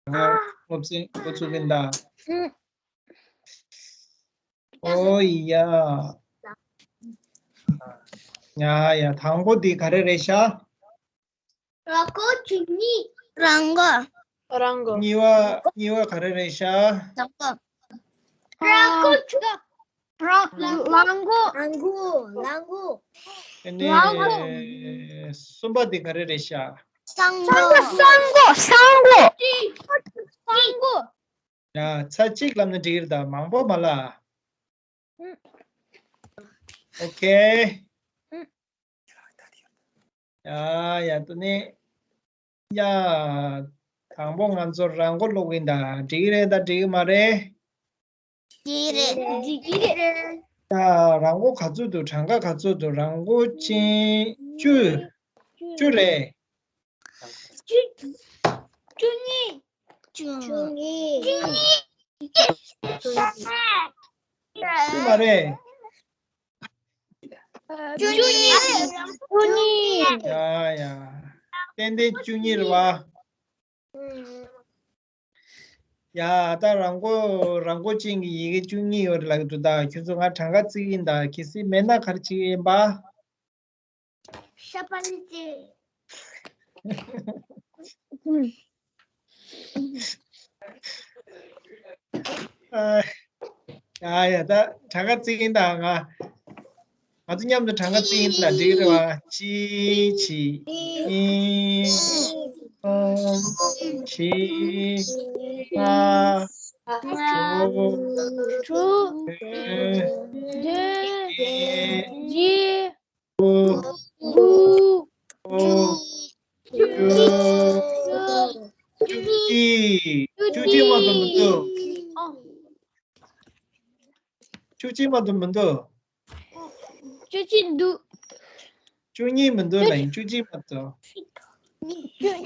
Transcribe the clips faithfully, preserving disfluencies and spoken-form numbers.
ང་སློབ་ཚན་འགོ་ཚུགས་ཀྱིན་གདའ། ཨོ་ཡ། ཡ་ཡ། དང་པོ་འདི་ག་རེ་རེད་ཤག་རང་མགོ་ཆུ་གཉིས། རང་མགོ། རང་མགོ། གཉིས་པ་གཉིས་པ་ག་རེ་རེད་ཤག་རང་མགོ། རང་མགོ་ཆུ། རང་མགོ། རང་མགོ། རང་མགོ། ཨ་ནི། རང་མགོ། གསུམ་པ་འདི་ག་རེ་རེད་ཤག་སང་མགོ། སང་མགོ། སང་མགོ། སང་མགོ། ཡ། ཚར་གཅིག་ལབ་ན་འགྲིག་གི་རེད་ད། མང་པོ་མ་ལབ། ཨུ། ཨོ་ཁེ། ཨུ། ཡ་ཡ། དེ་ནས་ཡ། དང་པོ་ང་ཚོ་རང་མགོ་ཀློག་གི་ཡིན་ད། འགྲིག་གི་རེད་ད། འགྲིག་གི་མ་རེད། འགྲིག་གི་རེད། འགྲིག་གི་རེད། ཡ། རང་མགོ་ག་ཚོད་འདུག་གྲངས་ཀ་ག་ཚོད་འདུག་རང་མགོ་ཅན་བཅུ། བཅུ་རེད། བཅུ། བཅུ་གཉིས། བཅུ་གཉིས། བཅུ་གཉིས། བཅུ་མ་རེད། བཅུ་གཉིས། བཅུ་གཉིས། ཡ་ཡ། ཏན་ཏན་བཅུ་གཉིས་རེད་བ། ཡ། ད་རང་མགོ་རང་མགོ་ཅན་གྱི་ཡི་གེ་བཅུ་གཉིས་ཡོད་རེད་ལབ་ཀྱི་འདུག་ད་ཁྱོད་ཚོ་ང་གྲངས་ཀ་བརྩི་གི་ཡིན་ད། གལ་སྲིད་མེད་ན་ག་རེ་བྱེད་ཀྱི་ཡིན་པ། ཤ་པ་ལི་ཅི། ཨ། ཡ་ཡ། ད་གྲངས་ཀ་བརྩི་གི་ཡིན་ད། ང་ང་ཚོ་མཉམ་དུ་གྲངས་ཀ་བརྩི་གི་ཡིན་ད། འགྲིག་གི་རེད་བ། གཅིག་གཅིག་གཉིས། གསུམ། བཞི། ལྔ། དྲུག་དྲུག་བདུན། བདུན། བརྒྱད། དགུ། དགུ། དགུ། བཅུ་གཅིག་བཅུ་གཅིག་མ་གཏོགས་མི་འདུག་བཅུ་གཅིག་མ་གཏོགས་མི་འདུག་བཅུ་གཅིག་འདུག་བཅུ་གཉིས་མི་འདུག་ལ་ཡིན། བཅུ་གཅིག་མ་གཏོགས། བཅུ་གཉིས་འདུག་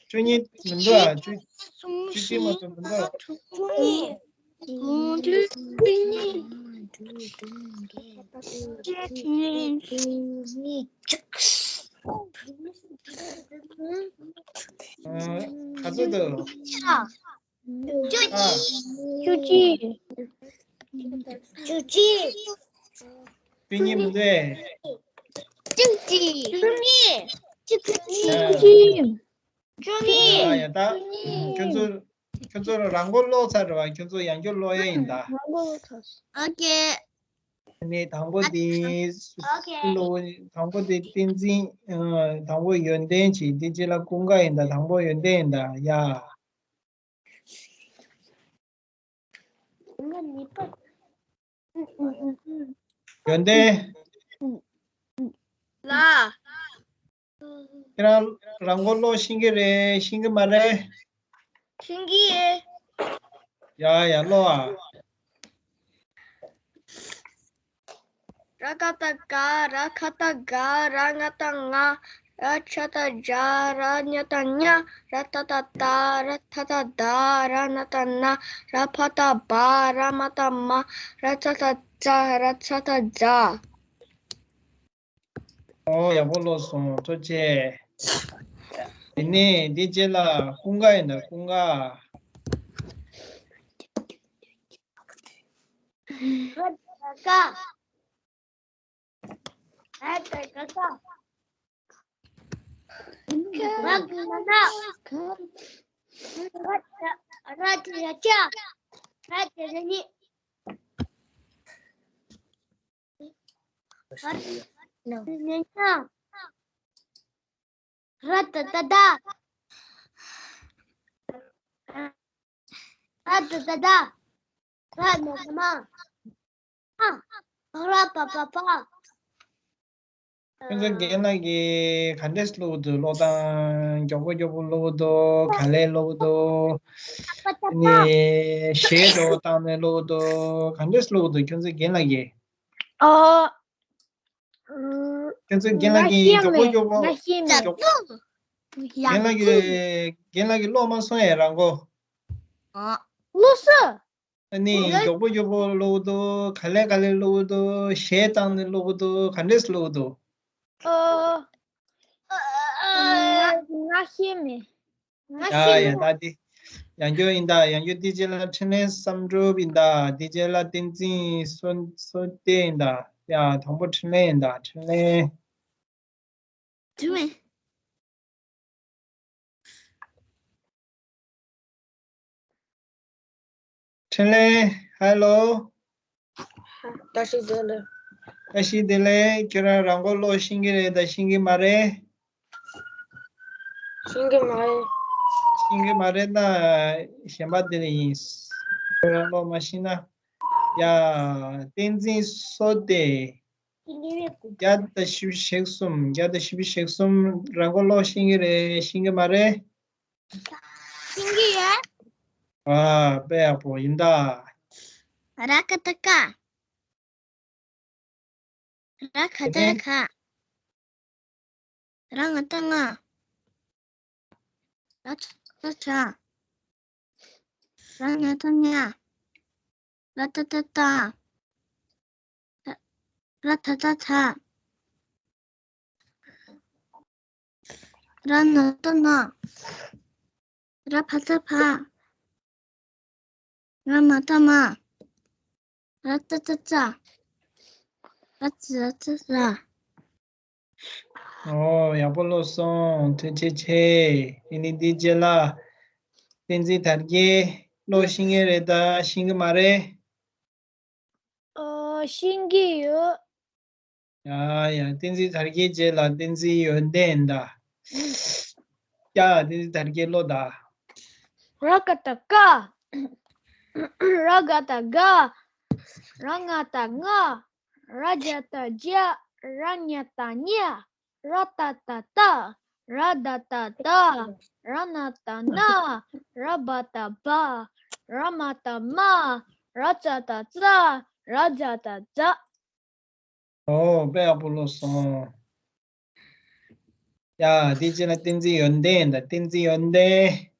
བཅུ་གཉིས་མི་འདུག་ཨ། བཅུ་བཅུ་གཅིག་མ་གཏོགས་མི་འདུག་བཅུ་གཉིས། ཨ། ག་ཚོད་འདུག་བཅུ་གཅིག་བཅུ་གཅིག་བཅུ་གཉིས་མི་འདུག་ཨེ། བཅུ་གཅིག་བཅུ་གཉིས། བཅུ་གཉིས། བཅུ་གཉིས། ཡ་ཡ། ད་ཁྱོད་ཚོ་ཁྱོད་ཚོ་རང་མགོ་ཀློག་ཚར་རེད་བ། ཁྱོད་ཚོ་ཡང་བསྐྱར་ཀློག་ཡ་ཡིན་ད། རང་མགོ་ཀློག་ཚར་སོང་། ཨོ་ཀེ། ནས་དང་པོ་དེ་ཨོ་ཀེ། ཀློག་དང་པོ་དེ་བསྟན་འཛིན། ཨ། དང་པོ་ཡོན་ཏན་བྱས། དེ་རྗེས་ལ་ཀུན་དགའ་ཡིན་ད། དང་པོ་ཡོན་ཏན་ཡིན་ད། ཡ། ཡོན་ཏན། ལ། ཁྱེད་རང་རང་མགོ་ཀློག་ཤེས་ཀྱི་རེད། ཤེས་ཀྱི་མ་རེད། ཤེས་ཀྱི་ཡོད། ཡ་ཡ། ཀློག་ཨ། ར་ག་བཏགས་རྒ། ར་ག་བཏགས་རྒད། ར་ང་བཏགས་རྒན། ར་ཇ་བཏགས་རྗེ། ར་ཉ་བཏགས་རྙེད། ར་ཏ་བཏགས་རྟ། ར་ཐ་བཏགས་རྟ། ར་ན་བཏགས་རྣ། ར་བ་བཏགས་རྦ། ར་མ་བཏགས་རྨ། ར་ཙ་བཏགས་རྩ། ར་ཚ་བཏགས་རྩ། ཨོ། ཡག་པོ་ཀློག་སོང་། ཐུགས་རྗེ་ཆེ། དེ་ནས་འདི་རྗེས་ལ་ཀུན་དགའ་ཡིན་ན། ཀུན་དགའ། ར་ཏ་རྒ་རྒད། ར་ཏ་རྒ་རྒད། ར་ག་རྒད། ར་ཏ་ར་ཇ། ར་ཏ་ར་ཇེ། ར་ཏ་ར་ཉེ། ར་ཏ་ར་ཉེ་ཉ། ར་ཏ་ར་རྡ། ར་ཏ་ར་རྡ། ར་ན་ར་མ། ར་པ་རྦ། ཁྱོད་ཚོ་རྒན་ལགས་ཀྱིས་ག་འདྲས་ཀློག་འདུག་ཀློག་སྟངས་མགྱོགས་པོ་མགྱོགས་པོ་ཀློག་འདུག་ག་ལེར་ཀློག་འདུག་ཨ་ནི་ཞེ་དྲག་བཏང་ནས་ཀློག་འདུག་ག་འདྲས་ཀློག་འདུག་ཁྱོད་ཚོ་རྒན་ལགས་ཀྱིས། ཨ། ཁྱོད་ཚོ་རྒན་ལགས་ཀྱིས་མགྱོགས་པོ་མགྱོགས་པོ། ང་ཤེས་མེད། ང་ཤེས་མེད། མགྱོགས་པོ། རྒན་ལགས་ཀྱིས་རྒན་ལགས་ཀྱིས་ཀློག་མ་སོང་ཡས་རང་མགོ། ཨ། ཀློག་སོང་། ཨ་ནི་ང་མགྱོགས་པོ་མགྱོགས་པོ་ཀློག་འདུག་ག་ལེར་ག་ལེར་ཀློག་འདུག་ཞེ་དྲག་བཏང་ནས་ཀློག་འདུག་ག་འདྲས་ཀློག་འདུག་ཨ། ང་ང་ཤེས་མེད། ང་ཡ་ཤེས་ཡ། མྱོང་། ད་འདི་ཡང་བསྐྱར་ཡིན་ད། ཡང་བསྐྱར་འདི་རྗེས་ལ་འཕྲིན་ལས་བསམ་གྲུབ་ཡིན་ད། འདི་རྗེས་ལ་བསྟན་འཛིན་བསོད་བསོད་བདེ་ཡིན་ད། ཡ། དང་པོ་འཕྲིན་ལས་ཡིན་ད། འཕྲིན་ལས། འཕྲིན་ལས། འཕྲིན་ལས། ཧེ་ལོ། བཀྲ་ཤིས་བདེ་ལེགས། བཀྲ་ཤིས་བདེ་ལེགས། ཁྱོད་རང་རང་མགོ་ཀློག་ཤེས་ཀྱི་རེད་ད་ཤེས་ཀྱི་མ་རེད། ཤེས་ཀྱི་མ་རེད། ཤེས་ཀྱི་མ་རེད་ན་གཞན་པ་དེ་ལ་ཡིན། ཁྱོད་རང་ཀློག་མ་ཤེས་ན། ཡ། བསྟན་འཛིན་བསོད་བདེ། བརྒྱ་དང་བཞི་བཅུ་ཞེ་གསུམ། བརྒྱ་དང་བཞི་བཅུ་ཞེ་གསུམ་རང་མགོ་ཀློག་ཤེས་ཀྱི་རེད་ཤེས་ཀྱི་མ་རེད། ཤེས་ཀྱི་ཡོད། ཨ། དཔེ་ཡག་པོ་ཡིན་ད། ར་ཀ་བཏགས་རྐ། ར་ག་བཏགས་རྒ། ར་ང་བཏགས་རྔ། ར་ཇ་བཏགས་རྗ། ར་ཉ་བཏགས་རྙ། ར་ཏ་བཏགས་རྟ། ར་ད་བཏགས་དྲ། ར་ན་བཏགས་རྣ། ར་བ་བཏགས་རྦ། ར་མ་བཏགས་རྨ། ར་ཏ་བཏགས་རྩ། ར་ཛ་བཏགས་ཛྲ། ཨོ། ཡག་པོ་ཀློག་སོང་། ཐུགས་རྗེ་ཆེ། ཨ་ནི་འདིའི་རྗེས་ལ་བསྟན་འཛིན་དར་རྒྱས་ཀློག་ཤེས་ཀྱི་རེད་ད་ཤེས་ཀྱི་མ་རེད། ཨོ། ཤེས་ཀྱི་ཡོད། ཡ་ཡ། བསྟན་འཛིན་དར་རྒྱས་རྗེས་ལ་བསྟན་འཛིན་ཡོན་ཏན་ད། ཡ། བསྟན་འཛིན་དར་རྒྱས་ཀློག་ད། ར་ཀ་བཏགས་རྐ། ར་ག་བཏགས་རྒ། ར་ང་བཏགས་རྔ། ར་ཇ་བཏགས་རྗ། ར་ཉ་བཏགས་རྙ། ར་ཏ་བཏགས་རྟ། ར་ད་བཏགས་རྡ། ར་ན་བཏགས་རྣ། ར་བ་བཏགས་རྦ། ར་མ་བཏགས་རྨ། ར་ཙ་བཏགས་རྩ། ར་ཛ་བཏགས་ཛྲ། ཨོ། དཔེ་ཡག་པོ་ཀློག་སོང་། ཡ། དེ་རྗེས་ལ་བསྟན་འཛིན་ཡོན་ཏན་ད། བསྟན་འཛིན་ཡོན་ཏན།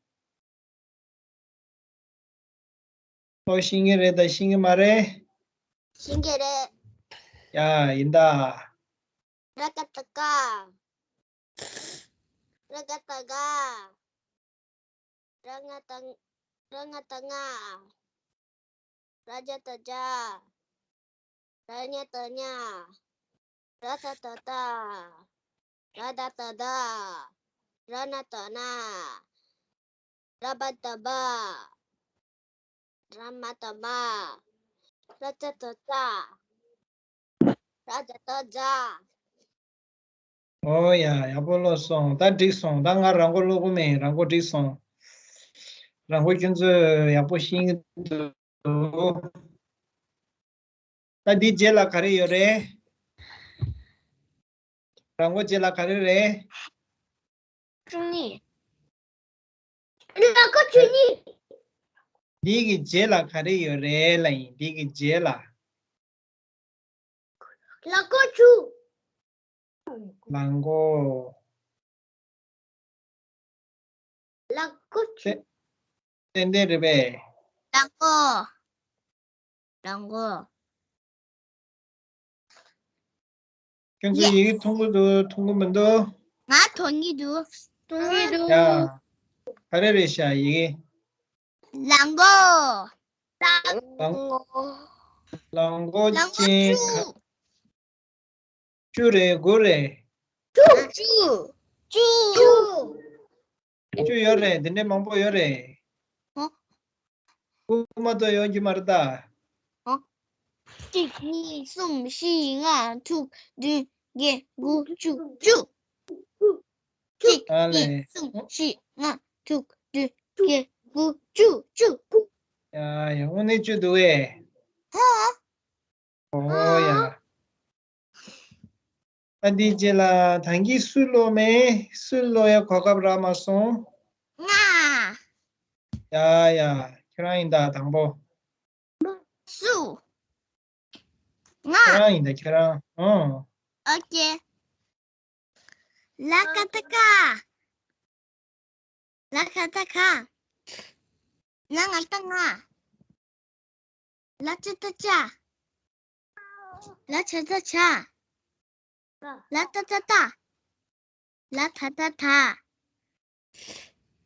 ཀློག་ཤེས་ཀྱི་རེད་ད་ཤེས་ཀྱི་མ་རེད། ཤེས་ཀྱི་རེད། ཡ། ཡིན་ད། ར་ཀ་བཏགས་རྐ། ར་ག་བཏགས་རྒ། ར་ང་བཏགས། ར་ང་བཏགས་རྔ། ར་ཇ་བཏགས་རྗ། ར་ཉ་བཏགས་རྙ། ར་ད་བཏགས་རྡ། ར་ད་བཏགས་རྡ། ར་ན་བཏགས་རྣ། ར་བ་བཏགས་རྦ། ར་མ་བཏགས་རྨ། ར་ཙ་བཏགས་རྩ། ར་ཛ་བཏགས་ཛྲ། ཨོ་ཡ། ཡག་པོ་ཀློག་སོང་། ད་འགྲིག་སོང་། ད་ང་རང་མགོ་ཀློག་གི་མེད། རང་མགོ་འགྲིག་སོང་། རང་མགོ་ཁྱོད་ཚོས་ཡག་པོ་ཤེས་ཀྱི་འདུག། ད་འདི་རྗེས་ལ་ག་རེ་ཡོད་རེད། རང་མགོ་རྗེས་ལ་ག་རེ་རེད། བཅུ་གཉིས། ལག་མགོ་བཅུ་གཉིས། འདི་གི་རྗེས་ལ་ག་རེ་ཡོད་རེད་ལབ་ཡིན། འདི་གི་རྗེས་ལ། ལག་མགོ་བཅུ། ལག་མགོ། ལག་མགོ་བཅུ། ཏན་ཏན་རེད་པས། ལག་མགོ། ལག་མགོ། ཁྱོད་ཚོ་ཡི་གེ་མཐོང་གི་འདུག་མཐོང་གི་མི་འདུག་ང་མཐོང་གི་འདུག་མཐོང་གི་འདུག་ཡ། ག་རེ་རེད་ཤག་ཡི་གེ། ལག་མགོ། ལག་མགོ། ལག་མགོ་ལག་མགོ་ཅན་བཅུ། ག་བཅུ་རེད། དགུ་རེད། བཅུ། བཅུ། བཅུ། བཅུ་ཡོད་རེད། དེ་འདྲའི་མང་པོ་ཡོད་རེད། ཨོ། དགུ་མ་གཏོགས་ཡོང་རྒྱུ་མ་རེད་ད། ཨོ། གཅིག་གཉིས། གསུམ། བཞི། ལྔ། དྲུག་བདུན། བརྒྱད། དགུ། བཅུ། བཅུ། གཅིག་ཨ་ལས། གཉིས། གསུམ། བཞི། ལྔ། དྲུག་བདུན། བརྒྱད། དགུ། བཅུ། བཅུ། ཡ་ཡ། དངོས་གནས་བཅུ་འདུག་ཨེ། ཧ། ཨོ་ཡ། ཨ་འདིའི་རྗེས་ལ་ད་གིན་སུས་ཀློག་མེད། སུས་ཀློག་ཡ་གོ་སྐབས་རག་མ་སོང་། ང་། ཡ་ཡ། ཁྱེད་རང་ཡིན་ད་དང་པོ། སུ། ང་། ཁྱེད་རང་ཡིན་ད་ཁྱེད་རང་། ཨོ། ཨོ་ཀེ། ལ་ཀ་བཏགས་ལྐ། ལ་ག་བཏགས་ལྒ། ལ་ང་བཏགས་རྔ། ལ་ཙ་བཏགས་ལྕ། ལ་ཇ་བཏགས་ལྗ། ལ་ཏ་བཏགས་རྡ། ལ་ད་བཏགས་རྡ།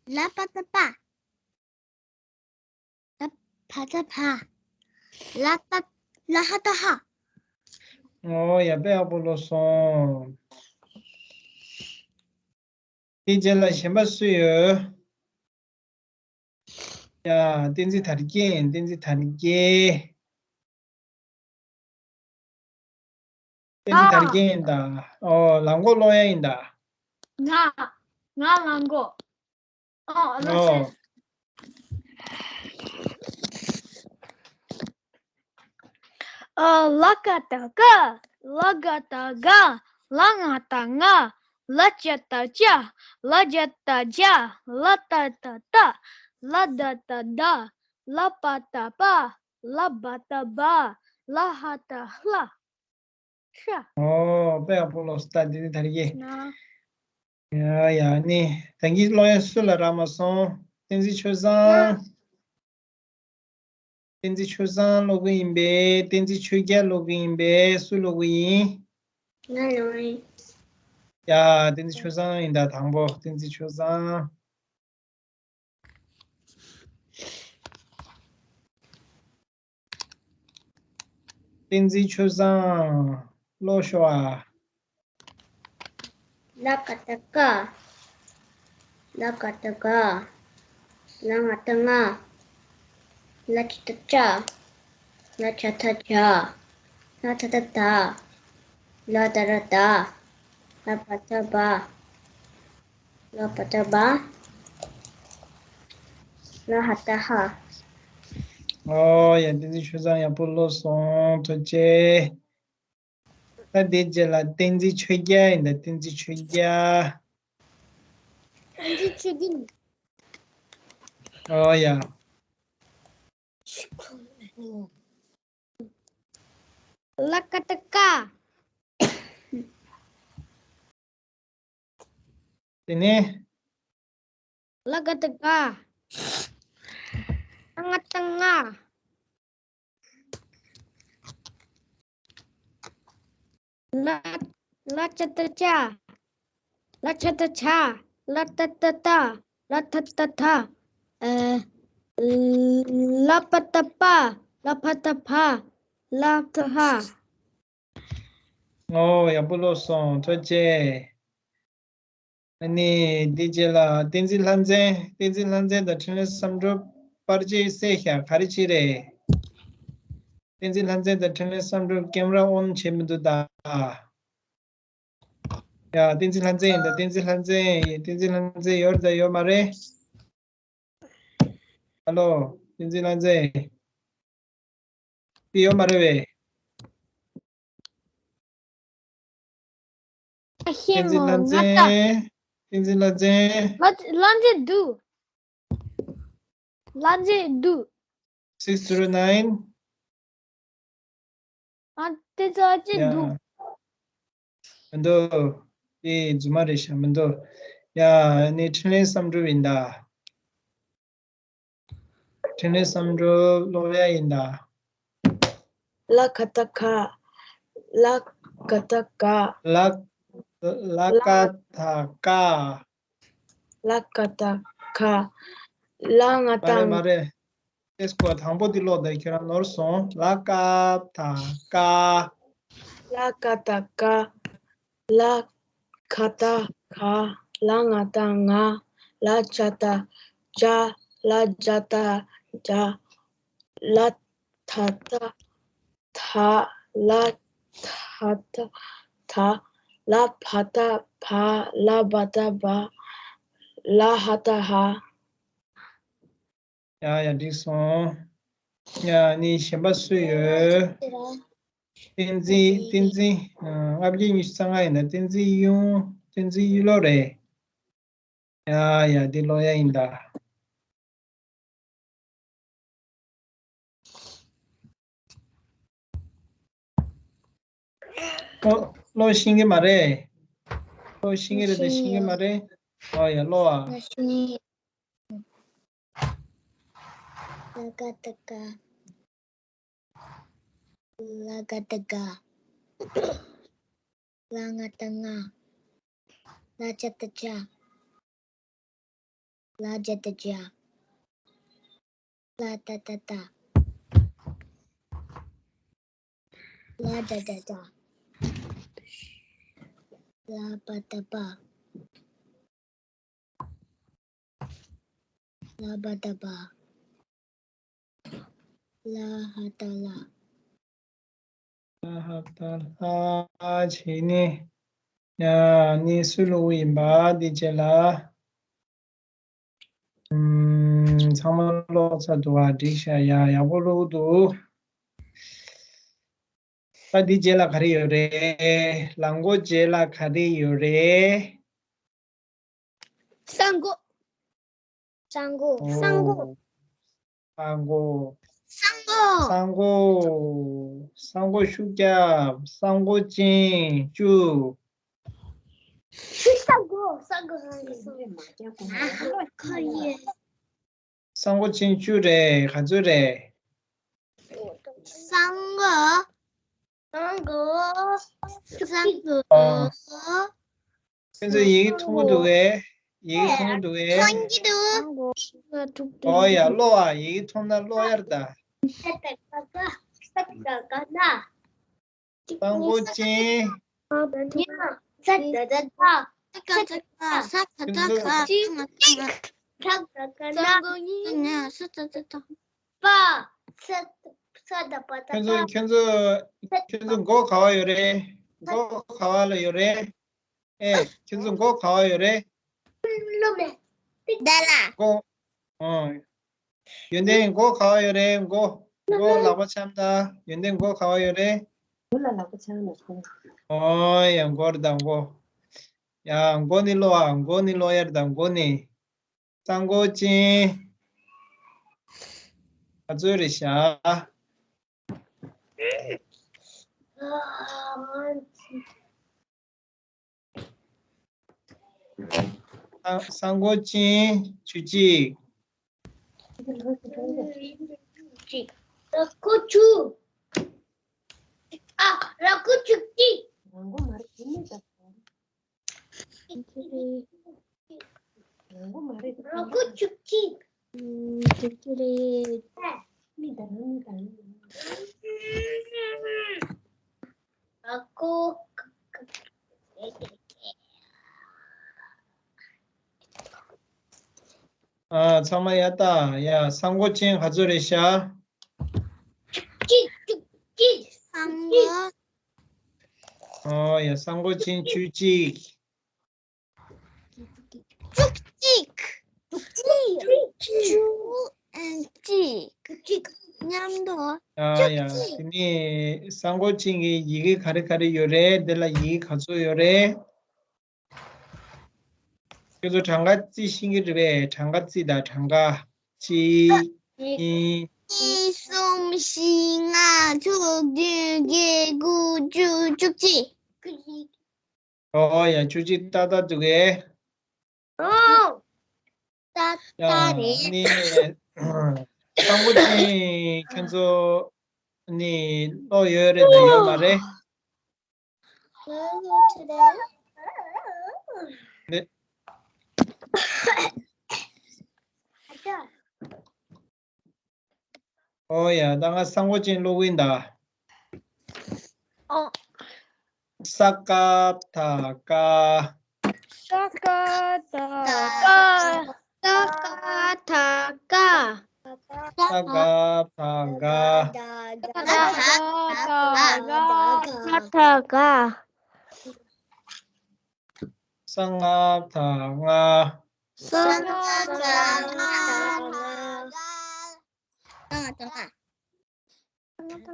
ལ་པ་ཏ་པ། ལ་བ་ཏ་བ། ལ་ཏ། ལ་ཧ་ཏ་ཧ། ཨོ་ཡ། དཔེ་ཡག་པོ་ལོས་སོང་། དེ་རྗེས་ལ་གཞན་པ་སུ་ཡོད། ཡ། བསྟན་འཛིན་དར་རྒྱས། བསྟན་འཛིན་དར་རྒྱས། བསྟན་འཛིན་དར་རྒྱས་ཡིན་ད། ཨོ། ལག་མགོ་སློག་ཡ་ཡིན་ད། ང་། ང་ལག་མགོ། ཨོ། ཨོ། ཨ། ལ་ཀ་ཏ་ཀ། ལ་ག་ཏ་ག། ལ་ང་ཏ་ང་། ལ་ཅ་ཏ་ཅ། ལ་ཇ་ཏ་ཇ། ལ་ཏ་ཏ་ཏ། ལ་ད་ཏ་ད། ལ་པ་ཏ་པ། ལ་བ་ཏ་བ། ལ་ཧ་ཏ་ལྷ། ཤ། ཨོ། དཔེ་ཡག་པོ་ལོས་སོང་། ད་དེ་ནི་དར་རྒྱས། ན། ཡ་ཡ། ནི་ད་གིན་ཀློག་ཡ་སུ་ལ་རག་མ་སོང་། བསྟན་འཛིན་ཆོས་བཟང་། བསྟན་འཛིན་ཆོས་བཟང་ཀློག་གི་ཡིན་པས། བསྟན་འཛིན་ཆོས་རྒྱལ་ཀློག་གི་ཡིན་པས། སུ་ཀློག་གི་ཡིན། ང་ཀློག་ཡིན། ཡ། བསྟན་འཛིན་ཆོས་བཟང་ཡིན་ད། དང་པོ་བསྟན་འཛིན་ཆོས་བཟང་། བསྟན་འཛིན་ཆོས་བཟང་། ཀློག་ཤོག་ཨ། ལ་ཀ་ཏ་ཀ། ལ་ཀ་ཏ་ཀ། ལ་ང་ཏ་ང་། ལ་ཅ་ཏ་ཅ། ལ་ཇ་ཏ་ཇ། ལ་ད་ཏ་ད། ལ་ད་ར་ད། ལ་བ་ཏ་བ། ལ་བ་ཏ་བ། ལ་ཧ་ཏ་ཧ། ཨོ་ཡ། བསྟན་འཛིན་ཆོས་བཟང་ཡག་པོ་ཀློག་སོང་། ཐུགས་རྗེ་ཆེ། ད་དེ་རྗེས་ལ་བསྟན་འཛིན་ཆོས་རྒྱལ་ཡིན་ད། བསྟན་འཛིན་ཆོས་རྒྱལ། བསྟན་འཛིན་ཆོས་རྒྱལ། ཨོ་ཡ། ལ་ཀ་ཏ་ཀ། དེ་ནས། ལ་ག་བཏགས་ལྒ། ལ་ང་བཏགས་ལྔ། ལ། ལ་ཇ་བཏགས་ལྗ། ལ་ཇ་བཏགས་ལྗ། ལ་ཏ་བཏགས་ལྟ། ལ་ཐ་བཏགས་ཐད། ཨ། ལ་པ་བཏགས་ལྤགས། ལ་ཕ་བཏགས་ལྤགས། ལ་ཐ་ལྷགས། ཨོ། ཡག་པོ་ཀློག་སོང་། ཐུགས་རྗེ་ཆེ། ཨ་ནི་འདི་རྗེས་ལ་བསྟན་འཛིན་ལྷ་མཚན། བསྟན་འཛིན་ལྷ་མཚན་དང་འཕྲིན་ལས་བསམ་གྲུབ་པར་ཆས་བསད་ཤག་ག་རེ་བྱས་རེད། བསྟན་འཛིན་ལྷ་མཚན་དང་འཕྲིན་ལས་བསམ་གྲུབ་ཀེམ་ར་ཨོན་བྱས་མི་འདུག་ད། ཡ། བསྟན་འཛིན་ལྷ་མཚན་ཡིན་ད། བསྟན་འཛིན་ལྷ་མཚན་ཡིན། བསྟན་འཛིན་ལྷ་མཚན་ཡོད་ད་ཡོད་མ་རེད། ཧ་ལོ། བསྟན་འཛིན་ལྷ་མཚན། དེ་ཡོད་མ་རེད་པས། བསྟན་འཛིན་ལྷ་མཚན། བསྟན་འཛིན་ལྷ་མཚན། ལྷ་མཚན་འདུག་ལྷ་མཚན་འདུག six zero nine། ཨ། དེ་ཚོ་ཨ་ཅེ་ཡ། འདུག་མི་འདུག་དེ་རྫུན་མ་རེད་ཤག་མི་འདུག་ཡ། ནི་འཕྲིན་ལས་བསམ་གྲུབ་ཡིན་ད། འཕྲིན་ལས་བསམ་གྲུབ་ཀློག་ཡ་ཡིན་ད། ལ་ག་བཏགས་ལྒ། ལ་ག་བཏགས་ལྒ། ལ། ལ་ཀ་བཏགས་ལྐ། ལ་ག་བཏགས་ལྒ། ལ་ང་བཏགས། མ་རེད་མ་རེད། ཨེས་ཀོ་དང་པོ་འདི་ཀློག་དང་། ཁྱེད་རང་ནོར་སོང་། ལ་ཀ་བཏགས་ལྐ། ལ་ག་བཏགས་ལྒ། ལ་ག་བཏགས་ལྒ། ལ་ང་བཏགས་ལྔ། ལ་ཇ་བཏགས་ལྗ། ལ་ཇ་བཏགས་ལྗ། ལ་ཐ་བཏགས་ཐད། ལ་ཐ་བཏགས་ཐད། ལ་ཕ་བཏགས་ཕད། ལ་བ་བཏགས་བད། ལ་ཧ་བཏགས་ལྷགས། ཡ་ཡ། འགྲིག་སོང་། ཡ། ནི་གཞན་པ་སུ་ཡོད། བསྟན་འཛིན། བསྟན་འཛིན། ཨ། ལྔ་བརྒྱ་ཉི་ཤུ་རྩ་ལྔ་ཡིན་ན་བསྟན་འཛིན་གཡུ། བསྟན་འཛིན་གཡུ་ལོ་རེད། ཡ་ཡ། འདི་ཀློག་ཡ་ཡིན་ད། ཀློག་ཀློག་ཤེས་ཀྱི་མ་རེད། ཀློག་ཤེས་ཀྱི་རེད་དེ་ཤེས་ཀྱི་མ་རེད། ཨོ་ཡ། ཀློག་ཨ། ལ་ག་བཏགས་ལྒ། ལ་ག་བཏགས་ལྒ། ལ་ང་བཏགས་ལྔ། ལ་ཇ་བཏགས་ལྗ། ལ་ཇ་བཏགས་ལྗ། ལ་ཏ་བཏགས་ལྟ། ལ་ད་བཏགས་ལྡ། ལ་བ་བཏགས་ལྦ། ལ་བ་བཏགས་ལྦ། ལ་ཧ་བཏགས་ལྷ། ལ་ཧ་བཏགས་ལྷ། བྱས་ནས་ཡ་ནི་སུས་ཀློག་གི་ཡིན་པ་འདི་བྱས་ལ། ཨུམ། ཚང་མ་ཀློག་ཚར་འདུག་ག་འགྲིག་ཤག་ཡ་ཡག་པོ་ཀློག་འདུག་ད་འདི་རྗེས་ལ་ག་རེ་ཡོད་རེད། ལ་མགོ་རྗེས་ལ་ག་རེ་ཡོད་རེད། ས་མགོ། ས་མགོ། ཨོ། ས་མགོ། ས་མགོ། ས་མགོ། ས་མགོ། ས་མགོ་ཤུགས་རྒྱབ། ས་མགོ་ཅན་བཅུ། ཤི་ས་གོ་ས་གོ་ས་གོ། ཁ་ཡེ། ས་མགོ་ཅན་བཅུ་རེད། ག་ཚོད་རེད། ས་མགོ། ས་མགོ། ས་མགོ། ཨ། ཁྱེད་ཚོ་ཡི་གེ་མཐོང་གི་འདུག་གས། ཡི་གེ་མཐོང་གི་འདུག་གས། མཐོང་གི་འདུག་ཨོ་ཡ་ཀློག་ཨ། ཡི་གེ་མཐོང་ན་ཀློག་ཡར་ད། ས་ད་ག་ན། ས་མགོ་ཅན། ཉ། ས་ད་ད་ད། ས་ད་ད་ད། ས་ད་ད་ད། ས་ད་ད་ད། ས་ད་ག་ན། ས་མགོ་ཉ། ས་ད་ད་ད། པ། ས། ས་ད་པ་ད་ཁྱོད་ཚོ་པ། ཁྱོད་ཚོ་ཁྱོད་ཚོ་མགོ་ག་པར་ཡོད་རེད། མགོ་ག་པ་ལ་ཡོད་རེད། ཨེ། ཁྱོད་ཚོ་མགོ་ག་པར་ཡོད་རེད། ལོ་མེ། ད་ལ། མགོ། ཨོ། ཡོན་ཏན་མགོ་ག་པར་ཡོད་རེད། མགོ། མགོ་ལག་པ་འཆང་དང་། ཡོན་ཏན་མགོ་ག་པར་ཡོད་རེད། མགོ་ལ་ལག་པ་འཆང་ན་ཁོང་། ཨོ་ཡ་མགོ་རེད་ད་མགོ། ཡ་མགོ་ནི་ཀློག་ཨ། མགོ་ནི་ཀློག་ཡར་ད་མགོ་ནི། ས་མགོ་ཅན། ག་ཚོད་རེད་ཤག་ས་མགོ་ཅན་བཅུ་གཅིག་ར་ཁུ་བཅུ། ཨ། ར་ཁུ་བཅུ་གཅིག་ར་ཁུ་བཅུ་གཅིག་ར་ཁུ། ཨ། ཚང་མ་ཡ་ད་ཡ། ས་མགོ་ཅན་ག་ཚོད་རེད་ཤག་གཅིག་གཅིག་གཅིག་ས་མགོ། ཨོ་ཡ། ས་མགོ་ཅན་བཅུ་གཅིག་བཅུ་གཅིག་བཅུ་གཅིག་མཉམ་དུ། ཡ་ཡ། དེ་ནས་ས་མགོ་ཅན་གྱི་ཡི་གེ་ག་རེ་ག་རེ་ཡོད་རེད། འདི་ལ་ཡི་གེ་ག་ཚོད་ཡོད་རེད། ཁྱོད་ཚོ་གྲངས་ཀ་རྩིས་ཤེས་ཀྱི་རེད་པས། གྲངས་ཀ་རྩིས་དང་། གྲངས་ཀ་གཅིག་གཉིས། གཉིས། གསུམ། བཞི། ལྔ། དྲུག་བདུན། བརྒྱད། དགུ། བཅུ། བཅུ་གཅིག་ཨོ་ཡ། བཅུ་གཅིག་ཏག་ཏག་འདུག་གས། ཨོ། ཏག་ཏག་རེད། ནི། ས་མགོ་ཅན་ཁྱོད་ཚོ་ནི་ཀློག་ཡོད་རེད་དང་ཡོད་མ་རེད། ཨོ་ཡ། ད་ང་ས་མགོ་ཅན་ཀློག་གི་ཡིན་ད། ཨོ། ས་ཀ་བཏགས་སྐ། ས་ཀ་བཏགས་སྐ། ས་ཀ་བཏགས་སྐ། ས་ག་བཏགས་སྒ། ས་ག་བཏགས་སྒ། ས་ག་བཏགས་སྒ། ས་ང་བཏགས་སྔ། ས་ང་བཏགས་སྔ། ས་ང་བཏགས་སྔ།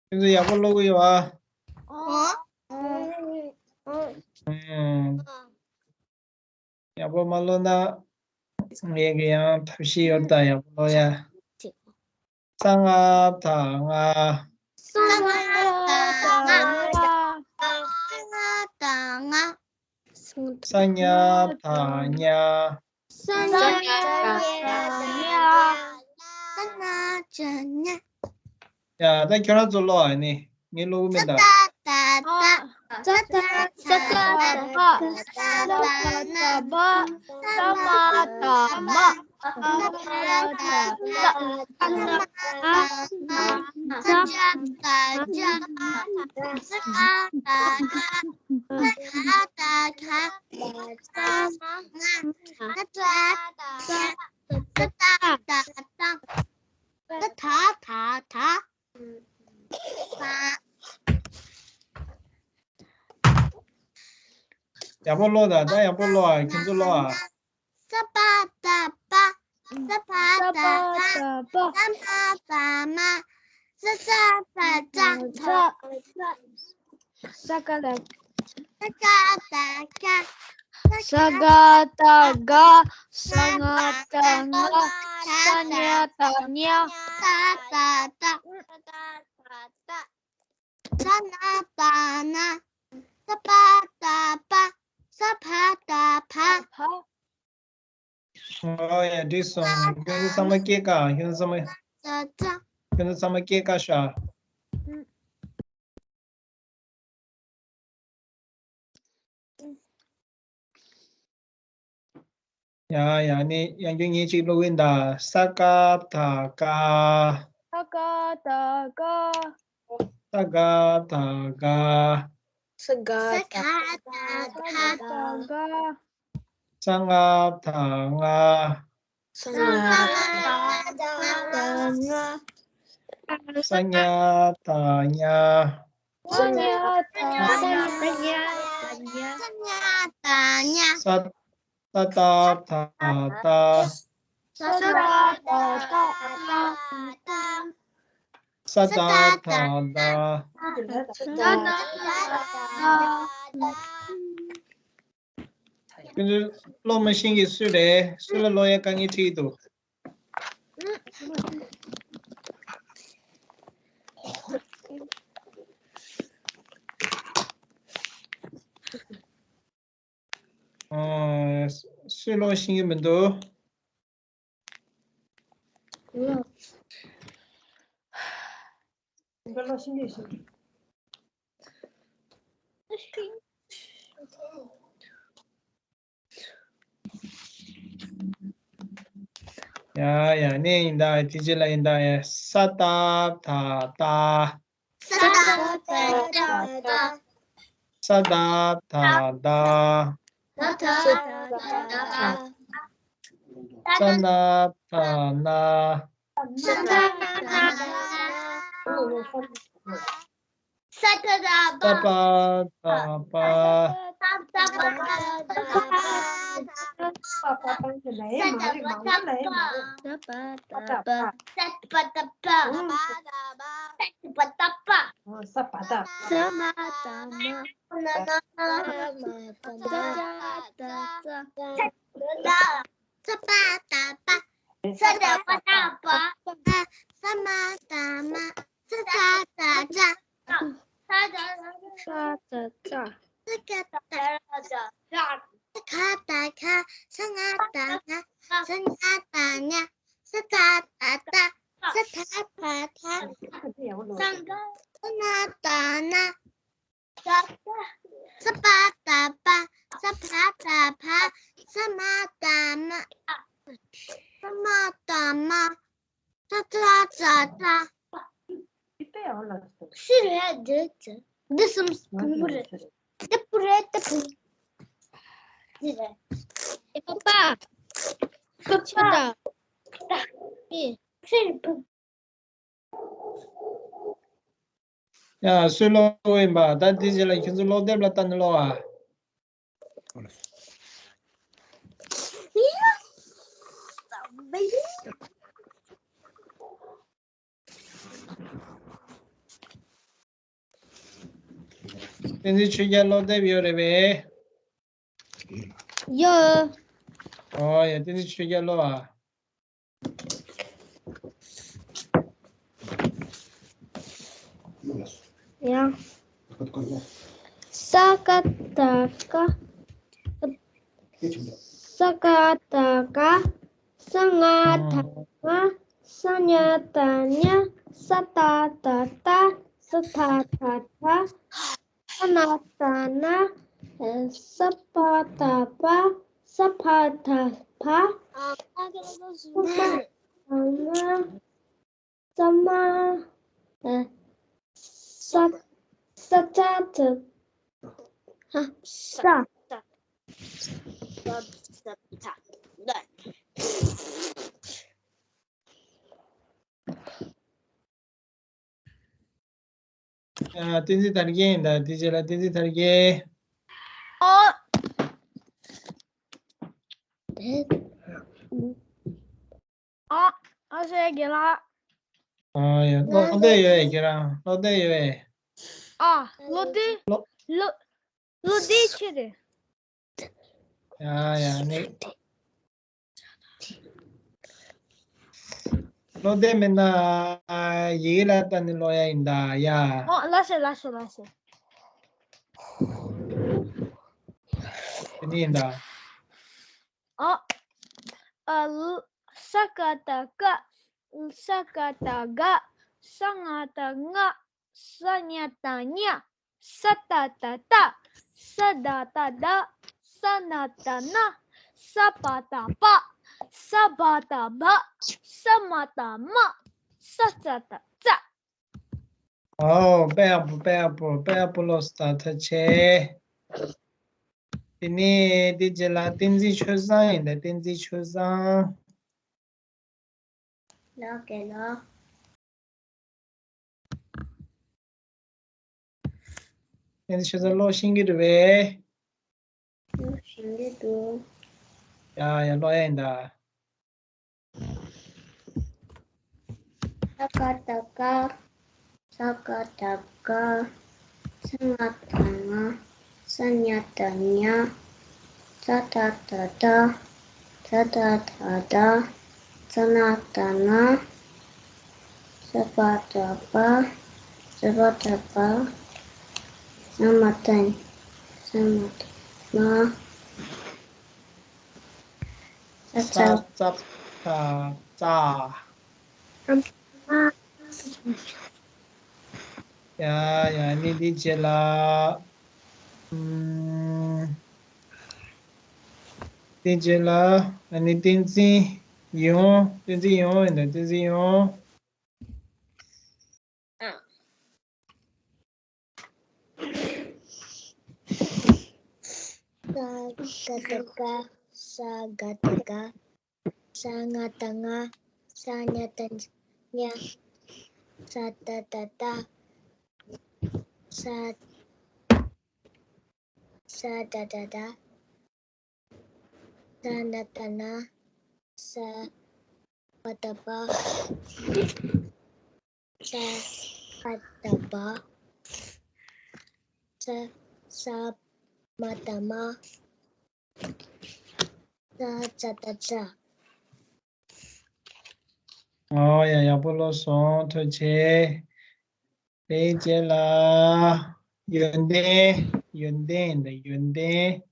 ཁྱེད་ཚོ་ཡག་པོ་ཀློག་གི་ཡོད་ཨ། ཨོ། ཨུམ། ཡག་པོ་མ་ཀློག་ན་ངས་ཀྱི་ཡང་ཐབས་ཤེས་ཡོད་ད། ཡག་པོ་ཀློག་ཡ། ས་ང་བཏགས་སྔ། ས་ང་བཏགས་སྔ། ས་ང་བཏགས་སྔ། ས་ཉ་བཏགས་སྙ། ས་ཉ་བཏགས་སྙ། ས་ཉ་བཏགས་སྙ། ཡ། ད་ཁྱོད་རང་ཚོ་ཀློག་ཨ་ནི། ངས་ཀློག་གི་མིན་ད། ས་ཏ་བཏགས་སྟ། ས་ཏ་བཏགས་སྟ། ས་ཏ་ ས་ག་བཏགས་སྦ། ས་མ་བཏགས་སྨ། ས་བ་བཏགས་སྦ། ས་མ་བཏགས་སྨ། ས་ཇ་བཏགས་སྦྱ། ས་ཁ་བཏགས་སྦ། ས་ཁ་བཏགས་སྦ། ས་མ་སྦ། ས་ཏ་བཏགས་སྟ། ས་ཏ་བཏགས་སྟ། ས་ད་བཏགས་སྡ། ཡག་པོ་ཀློག་དང་། ད་ཡག་པོ་ཀློག་ཨ། ཁྱོད་ཚོ་ཀློག་ཨ། ས་པ་བཏགས་སྤ། ས་བ་བཏགས་སྤ། ས་མ་བཏགས་སྨ། ས་ས་བཏགས་སྩ། ས་ཀ་བཏགས་སྐྱ། ས་ག་བཏགས་སྒ། ས་ང་བཏགས་སྔ། ས་ཉ་བཏགས་སྙ། ས་ཏ་བཏགས་སྟ། ས་ན་བཏགས་སྣ། ས་པ་བཏགས་སྤ། ས་བ་བཏགས་སྦ། ཨོ་ཡ། འགྲིག་སོང་། ཁྱོད་ཚོ་ཚང་མ་སྐད་བཀག་ཁྱོད་ཚོ་ཚང་མ། ས་ཙ། ཁྱོད་ཚོ་ཚང་མ་སྐད་བཀག་ཤག་ཡ་ཡ། ནི་ཡང་བསྐྱར་ངས་གཅིག་ཀློག་གིན་གདའ། ས་ཀ་བཏགས་སྐ། ས་ཀ་བཏགས་སྐ། ས་ག་བཏགས་སྒ། ས་ག་བཏགས་སྒ། ས་ཁ་བཏགས་སྒ། ས་ང་བཏགས་སྔ། ས་ང་བཏགས་སྔ། ས་ཉ་བཏགས་སྙ། ས་ཉ་བཏགས་སྙ། ས་ཉ་བཏགས་སྙ། ས་ས་ཏ་བཏགས་སྟ། ས་ཏ་བཏགས་སྟ། ས་ཏ་བཏགས་སྟ། ས་ཏ་བཏགས་སྟ། ཁྱོད་ཚོ་ཀློག་མ་ཤེས་མཁན་སུ་རེད། སུ་ལ་ཀློག་ཡ་དཀའ་ངལ་འཕྲད་ཀྱི་འདུག་ཨ། སུས་ཀློག་ཤེས་ཀྱི་མི་འདུག་ཡ་ཡ། ནས་ཡིན་ད། དེ་རྗེས་ལ་ཡིན་ད། ས་ཏ་བཏགས་སྟ། ས་ཏ་བཏགས་སྟ། ས་ཏ་བཏགས་སྟ། ས་ཏ་བཏགས་སྟ། ས་ན་བཏགས་སྣ། ས་ན་བཏགས་སྣ། ས་ཏ་བཏགས་སྟ། ས་པ་བཏགས་སྤ། ས་ཏ་བཏགས་སྟ། ས་པ་བཏགས་སྤ། ས་ཏ་བཏགས་སྤ། ས་ཏ་བཏགས་སྤ། ས་ཏ་བཏགས་སྤ། ས་ཏ་བཏགས་སྤ། ས་ཏ་བཏགས་སྤ། ས་ཏ་བཏགས་སྤ། ས་ཏ་བཏགས་སྤ། ས་པ་བཏགས་སྤ། ས་མ་བཏགས་སྨ། ས་མ་བཏགས་སྨ། ས་ཏ་བཏགས་སྟ། ས་པ་བཏགས་སྤ། ས་ཏ་བཏགས་སྤ། ས་མ་བཏགས་སྨ། ས་ཏ་བཏགས་སྟ། ས་ཏ་བཏགས་སྟ། ས་ཏ་བཏགས་སྟ། ས་ཀ་བཏགས་སྐ། ས་ཁ་བཏགས་སྐ། ས་ང་བཏགས་སྔ། ས་ཉ་བཏགས་སྙ། ས་ཏ་བཏགས་སྟ། ས་ད་བཏགས་སྟ། ས་ང་། ས་ན་བཏགས་སྣ། ས་པ་བཏགས་སྤ། ས་བ་བཏགས་སྦ། ས་མ་བཏགས་སྨ། ས་མ་བཏགས་སྨ། ས་ཏ་བཏགས་སྟ། ཤི་རེད་འདི་ཚོ། འདི་གསུམ་སྤུ་རེད། འདི་སྤུ་རེད། འདི་སྤུ། འདི་རེད། ཨེ་པ་པ། ཁ་ཆེ་ད། ཨེ། ཤི་རེད་སྤུ། ཡ། སུས་ཀློག་ཡིན་པ། ད་འདི་རྗེས་ལ་ཁྱོད་ཚོ་ཀློག་དེབ་ལ་ལྟ་ནས་ཀློག་ཨ། བསྟན་འཛིན་ཆོས་རྒྱལ་ཀློག་དེབ་ཡོད་རེད་པས། ཡོད། ཨོ་ཡ། བསྟན་འཛིན་ཆོས་རྒྱལ་ཀློག་ཨ། ཡང་། ས་ཀ་བཏགས་སྐ། ས་ག་བཏགས་སྒ། ས་ང་བཏགས་སྔ། ས་ཉ་བཏགས་སྙ། ས་ཏ་བཏགས་སྟ། ས་ད་བཏགས་སྟ། ས་ན་བཏགས་སྣ། ས་པ་ད་པ། ས་བ་ད་བ། ཨ། ང་ག་ལ་ད་ཟུར་ན། ས་མ། ས་མ། ས། ས་ཏ་ཏ། ཧ། ས། ས། ས། ས། ས། ཨ། བསྟན་འཛིན་དར་རྒྱས་ཡིན་ད། དེ་རྗེས་ལ་བསྟན་འཛིན་དར་རྒྱས། ཨོ། ཨ། ཨ་ཞེ་རྒན་ལགས། ཨ་ཡ། བློ་བདེ་ཡོད་པས་ཁྱེད་རང་། བློ་བདེ་ཡོད་པས། ཨ། བློ་བདེ། བློ། བློ། བློ་བདེ་ཆེ་རེད། ཡ་ཡ་ནི། བློ་བདེ་མེད་ན་ཡི་གེ་ལ་ལྟ་ནས་ཀློག་ཡ་ཡིན་ད་ཡ། ཨོ། ལགས་སོ་ལགས་སོ་ལགས་སོ། དེ་ནི་ཡིན་ད། ཨོ། ཨ། ལ། ས་ཀ་བཏགས་སྐ། ས་ག་བཏགས་སྒ། ས་ང་བཏགས་སྔ། ས་ཉ་བཏགས་སྙ། ས་ཏ་བཏགས་སྟ། ས་ད་བཏགས་སྡ། ས་ན་བཏགས་སྣ། ས་པ་བཏགས་སྤ། ས་བ་བཏགས་སྦ། ས་མ་བཏགས་སྨ། ས་ཙ་བཏགས་སྩ། ཨོ། དཔེ་ཡག་པོ། དཔེ་ཡག་པོ། དཔེ་ཡག་པོ་ཀློག་སོང་ད། ཐུགས་རྗེ་ཆེ། དེ་ནས་དེ་རྗེས་ལ་བསྟན་འཛིན་ཆོས་བཟང་ཡིན་ད། བསྟན་འཛིན་ཆོས་བཟང་། ལགས་རྒན་ལགས། བསྟན་འཛིན་ཆོས་བཟང་ཀློག་ཤེས་ཀྱི་རེད་པས། ཀློག་ཤེས་ཀྱི་འདུག་ཡ་ཡ། ཀློག་ཡ་ཡིན་ད། ས་ག་བཏགས་སྐ། ས་ག་བཏགས་སྐ། ས་ང་བཏགས་སྔ། ས་ཉ་བཏགས་སྙ། ས་ཏ་བཏགས་སྟ། ས་ད་བཏགས་སྡ། ས་ན་བཏགས་སྣ། ས་པ་བཏགས་སྦ། ས་བ་བཏགས་སྦ། ས་མ་བཏགས། ས་མ་བཏགས་སྨ། ས་ཙ། ས་ཙ་བཏགས་སྩ། ཨམ། ཡ་ཡ། ནི་དེ་རྗེས་ལ། ཨམ། དེ་རྗེས་ལ་ཨ་ནི་བསྟན་འཛིན་ཡོང་། བསྟན་འཛིན་ཡོང་ཡིན་ད། བསྟན་འཛིན་ཡོང་། ཨ། ས་ག་བཏགས་སྐ། ས་ག་བཏགས་སྐ། ས་ང་བཏགས་སྔ། ས་ཉ་བཏགས་སྙ། ས་ཏ་བཏགས་སྟ། ས། ས་ད་བཏགས་སྡ། ས་ན་བཏགས་སྣ། ས་བ་བཏགས་སྦ། ས་བ་བཏགས་སྦ། ས། ས་མ་བཏགས་སྨ། ས་ཙ་བཏགས་སྩ། ཨོ་ཡ། ཡག་པོ་ཀློག་སོང་། ཐུགས་རྗེ་ཆེ། དེའི་རྗེས་ལ་ཡོན་ཏན། ཡོན་ཏན་དང་། ཡོན་ཏན།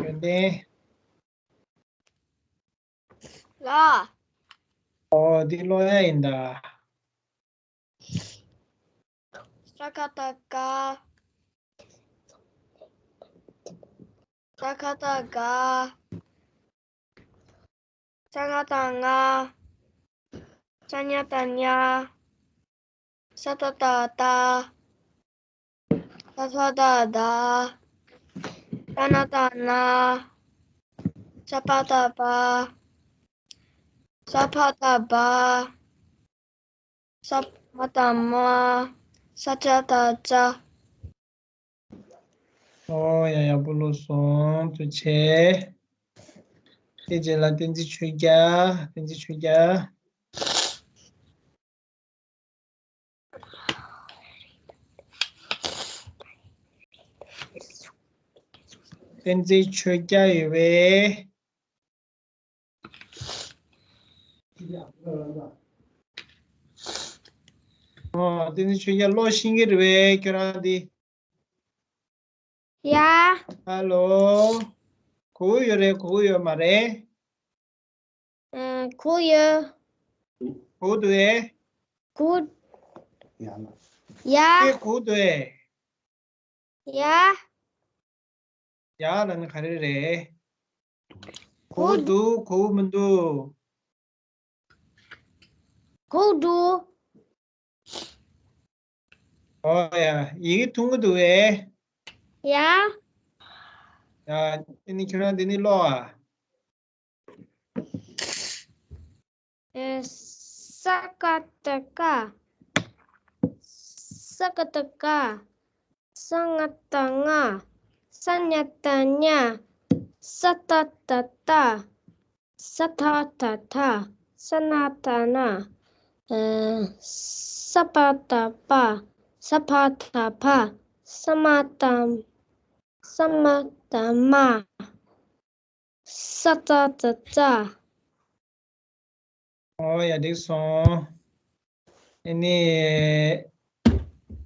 ཡོན་ཏན། ལ། ཨོ། འདི་ཀློག་ཡ་ཡིན་ད། ས་ག་བཏགས་སྐ། ས་ག་བཏགས་སྐ། ས་ང་བཏགས་སྔ། ས་ཉ་བཏགས་སྙ། ས་ཏ་བཏགས་སྟ། ས་བ་བཏགས་སྡ། ས་ན་བཏགས་སྣ། ས་པ་བཏགས་སྦ། ས་བ་བཏགས་སྦ། ས་མ་བཏགས་སྨ། ས་ཙ་བཏགས་སྩ། ཨོ་ཡ། ཡག་པོ་ཀློག་སོང་། ཐུགས་རྗེ་ཆེ། དེ་རྗེས་ལ་བསྟན་འཛིན་ཆོས་རྒྱལ། བསྟན་འཛིན་ཆོས་རྒྱལ། བསྟན་འཛིན་ཆོས་རྒྱལ་ཡོད་པས། ཨོ། བསྟན་འཛིན་ཆོས་རྒྱལ་ཀློག་ཤེས་ཀྱི་རེད་པས་ཁྱོད་རང་འདི། ཡ། ཧ་ལོ། གོ་གི་ཡོད་རེད། གོ་གི་ཡོད་མ་རེད། ཨ། གོ་ཡོད། གོ་འདུག་ཨེ། གོ། ཡ། ཁྱེད་གོ་འདུག་ཨེ། ཡ། ཡ་ལ་ནི་ག་རེ་རེད། གོ་འདུག་གོ་མི་འདུག་གོ་འདུག་ཨོ་ཡ། ཡི་གེ་མཐོང་གི་འདུག་བས། ཡ། ཡ། ཨ་ནི་ཁྱོད་རང་འདི་ནི་ཀློག་ཨ། ཨེ། ས་ཀ་བཏགས་སྐ། ས་ཀ་བཏགས་སྐ། ས་ང་བཏགས་སྔ། ས་ཉ་བཏགས་སྙ། ས་ཏ་བཏགས་སྟ། ས་ཐ་བཏགས་ཐ། ས་ན་བཏགས་སྣ། ཨེ། ས་པ་བཏགས་སྤ། ས་ཕ་བཏགས་ཕ། ས་མ་བཏགས། ས་མ་བཏགས་སྨ། ས་ཙ་བཏགས་སྩ། ཨོ་ཡ། འགྲིག་སོང་། ཨ་ནི།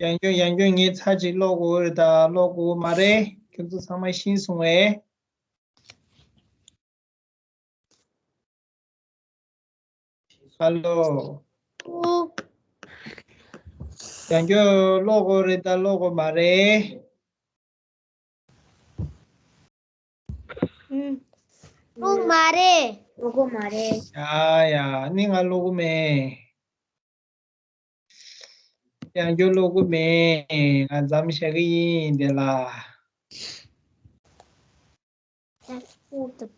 ཡང་བསྐྱར་ཡང་བསྐྱར་ངས་ཚར་གཅིག་ཀློག་དགོས་རེད་ད་ཀློག་དགོས་མ་རེད། ཁྱོད་ཚོ་ཚང་མ་ཤེས་སོང་བས། ཧ་ལོ། ཡང་བསྐྱར་ཀློག་དགོས་རེད་ད་ཀློག་དགོས་མ་རེད། ཨུམ། ཀློག་མ་རེད། ཀློག་གོ་མ་རེད། ཡ་ཡ། ནི་ང་ཀློག་གི་མེད། ཡང་བསྐྱར་ཀློག་གི་མེད། ང་མཚམས་བཞག་གི་ཡིན་དེ་ལ། That's all the